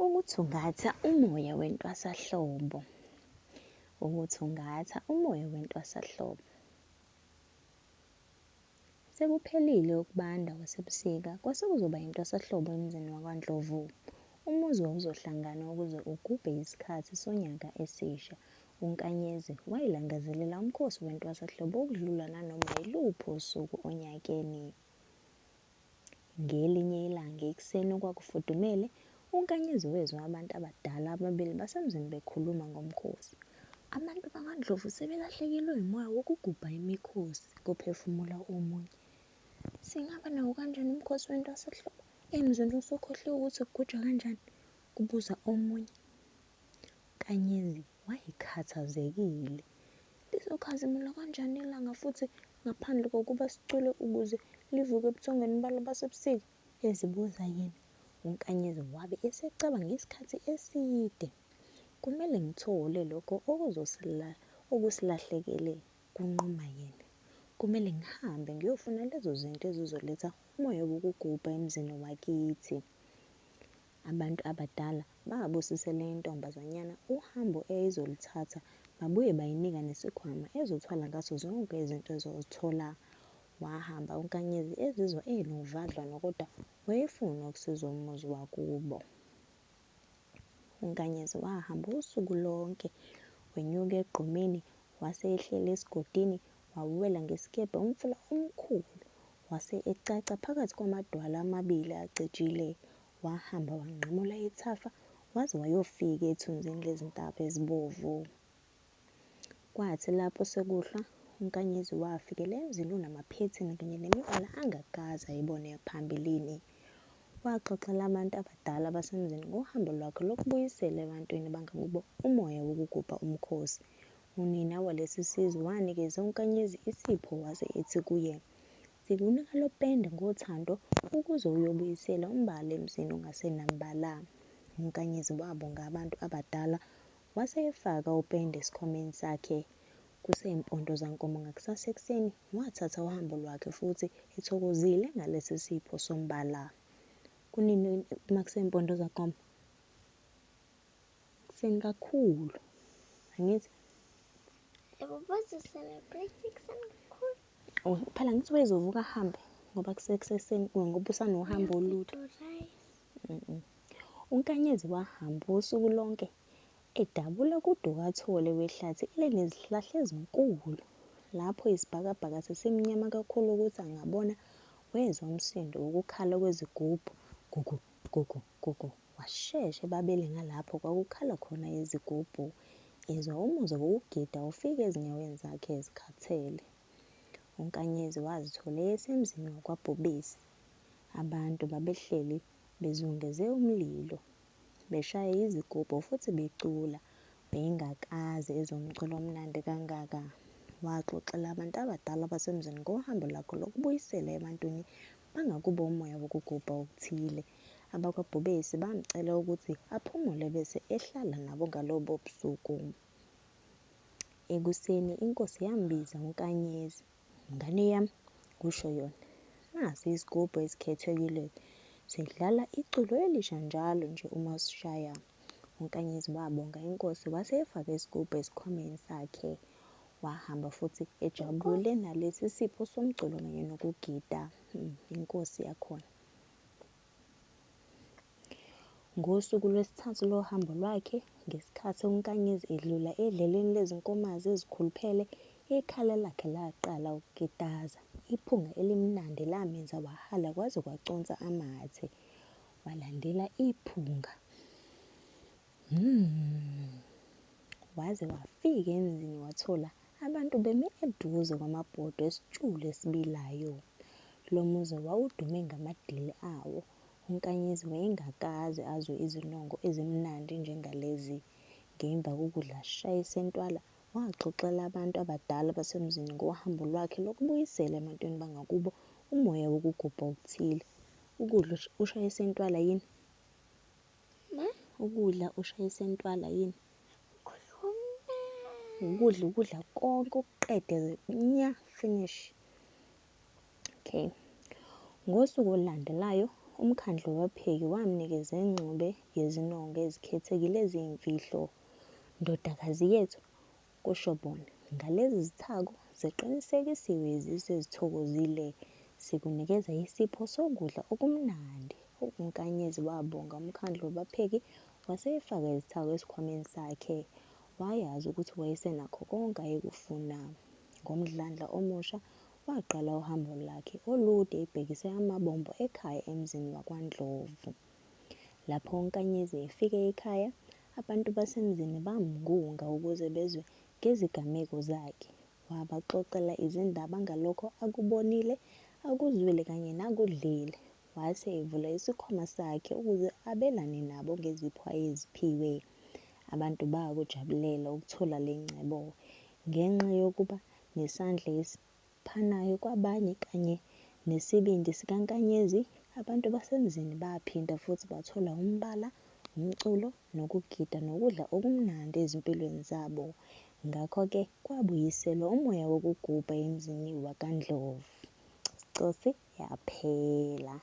Ukuthungatha umoya wentwasahlobo. Ukuthungatha umoya wentwasahlobo. Sekuphelile ukubanda kwasebusika, kwase kuzoba yintwasahlobo emzini wakwaNdlovu. Umuzi wawuzohlangana ukuze ugubhe isikhathi sonyaka esisha. UNkanyezi wayelangazelela umkhosi wentwasahlobo ukudlula nanoma yiluphi usuku onyakeni. Ngelinye ilanga ekuseni okwakufudumele, uNkanyezi wezwa abantu abadala ababili basemzini bekhuluma ngomkhosi. Abantu bakwaNdlovu sebelahlekelwe umoya wokugubha imikhosi, kuphefumula omunye. Singaba nawo kanjani umkhosi wentwasahlobo emzini osukhohliwe ukuthi kugujwa kanjani? Kubuza omunye. Nkanyezi wayekhathazekile. Lizokhazimula kanjani ilanga futhi ngaphandle kokuba sicule ukuze livuke ebuthongweni balo basebusika? Ezibuza yena. UNkanyezi wabe esecabanga isikhathi eside. Kumele ngithole lokho okusilahlekele, kunquma yena. Kumele ngihambe ngiyofuna lezo zinto ezizoletha umoya wokugubha emzini wakithi. Abantu abadala babusisela intombazanyana uhambo eyayizoluthatha, babuye bayinika nesikhwama ezothwala ngaso zonke izinto ezozithola. Wahamba uNkanyezi ezizwa enovadlwana kodwa wayefuna ukusiza umuzi wakubo. UNkanyezi wahamba usuku lonke, wenyuka egqumeni, wase ehlela esigodini, wawela ngesikebhe umfula omkhulu, wase ecaca phakathi kwamadwala amabili acijile. Wahamba wanqamula ithafa waze wayofika ethunzini lezintaba ezibovu. Kwathi lapho sekuhlwa, uNkanyezi wafikela emzini onamaphethini kanye nemibala angakaze ayibone phambilini. Waxoxela abantu abadala basemzini ngohambo lwakhe lokubuyisela ebantwini bangakubo umoya wokugubha umkhosi. Unina walesi sizwe wanikeza uNkanyezi isipho wase ethi kuye, sikunika lo pende ngothando ukuze uyobuyisela umbala emzini ongasenambala. UNkanyezi wabonga abantu abadala wase efaka upende esikhwameni sakhe. Kuseyimpondo zankomo ngakusasa ekuseni wathatha uhambo lwakhe futhi ethokozile ngalesi sipho sombala. Kunini uma kuseyimpondo zankomo? Ekuseni kakhulu. Angithi? Yebo, bazo-celebrate ekuseni kakhulu. Oh, phela ngithi wayezovuka ahambe ngoba kusekuseni ngoba usanohambo olude. UNkanyezi wahamba usuku lonke edabula kudukathole wehlathi elinezihlahla ezinkulu. Lapho isibhakabhaka sesimnyama kakhulu ukuthi angabona, wezwa umsindo wokukhala kwezigubhu. Gugu, gugu, gugu. Washesha ebabele ngalapho kwakukhala khona izigubhu. Ezwa umuzwa wokugida ufika ezinyaweni zakhe ezikhathele. UNkanyezi wazithola esemzini wakwaBhubesi. Abantu babehleli bezungeze umlilo, beshaya izigubhu futhi becula. Wayengakaze ezwe umculo omnandi kangaka. Waxoxela abantu abadala basemzini ngohambo lwakhe lokubuyisela ebantwini bangakubo umoya wokugubha okuthile. AbakwaBhubesi bamcela ukuthi aphumule bese ehlala nabo ngalobo busuku. Ekuseni inkosi yambiza uNkanyezi. Ngane yami, kusho yona, nasi isigubhu esikhethekile. Sidlala iculo elisha njalo nje uma usishaya. UNkanyezi wabonga inkosi wase efaka isigubhu esikhwameni sakhe. Wahamba futhi ejabule nalesi sipho somculo kanye nokugida. Inkosi yakhona. Ngosuku lwesithathu lohambo lwakhe, ngesikhathi uNkanyezi edlula edlelweni lezinkomazi ezikhuluphele, ikhala lakhe laqala ukukitaza. Iphunga elimnandi lamenza wahala kwaze kwaconsa amathe. Walandela iphunga. Waze wafika emzini wathola abantu beme eduze kwamabhodwe esitshulu esibilayo. Lo muzi wawudume ngamadili awo. UNkanyezi wayengakaze azwe izinongo ezimnandi njengalezi. Ngemva kokudla shayisentwala, waxoxela abantu abadala basemzini ngohambo lwakhe lokubuyisela ebantwini bangakubo umoya wokugubha okuthile. Ukudla ushayisentwala yini? Ma? Ukudla ushayisentwala yini? Ukudla ukudla konke ukuqede nya finish. Okay. Ngosuku olulandelayo, Umkhandlu wabapheki wamnikeza ingxube yezinongo ezikhethekile eziyimfihlo. Ndodakazi yethu, kusho bona, ngalezi zithako ziqinisekisiwe izisu ezithokozile. Sikunikeza isipho sokudla okumnandi. UNkanyezi wabonga umkhandlu wabapheki wase efaka izithako esikhwameni sakhe. Wayazi ukuthi wayesenakho konke ayekufuna. Ngomdlandla omusha waqala uhambo lwakhe olude ebhekise amabombo ekhaya emzini wakwaNdlovu. Lapho uNkanyezi efika ekhaya, abantu basemzini bamngunga ukuze bezwe ngezigameko zakhe. Wabaxoxela izindaba ngalokho akubonile, akuzwile kanye nakudlile. Wase evula isikhwama sakhe ukuze abelane nabo ngezipho ayeziphiwe. Abantu bakujabulela ukuthola le ngcebo. Ngenxa yokuba nesandla esiphanayo kwabanye kanye nesibindi sikaNkanyezi, abantu basemzini baphinda futhi bathola umbala, umculo, nokugida nokudla okumnandi ezimpilweni zabo. Ngakho-ke kwabuyiselwa umoya wokugubha emzini wakaNdlovu. Cosi yaphela.